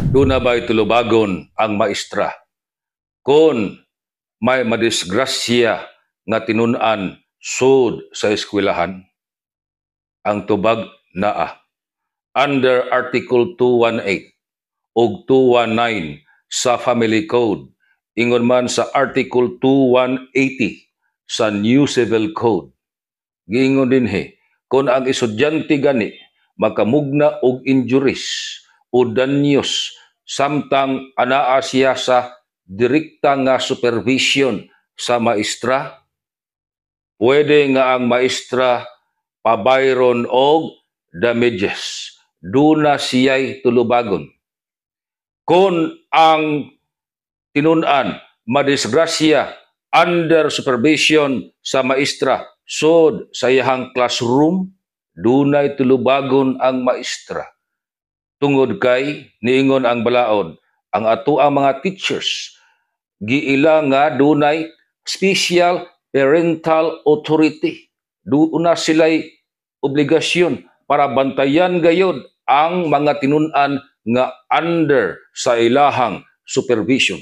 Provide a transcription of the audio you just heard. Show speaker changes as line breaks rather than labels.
Duna ba'y tulubagon ang maestra kung may madisgrasya nga tinun-an sud sa eskwelahan? Ang tubag, naa. Under Article 218 ug 219 sa Family Code, ingon man sa Article 2180 sa New Civil Code. Giingon dinhi, kung ang estudyante gani makamugna og injuries o danyos samtang anaa siya sa direkta nga supervision sa maestra, pwede nga ang maestra pabayron og damages. Duna siya'y tulubagon. Kung ang tinun-an madisgrasya under supervision sa maestra sud sa iyahang classroom, dunay tulubagon ang maestra. Tungod kay niingon ang balaod, ang ato ang mga teachers giila nga dunay special parental authority. Duna sila'y obligasyon para bantayan gayod ang mga tinun-an nga under sa ilahang supervision.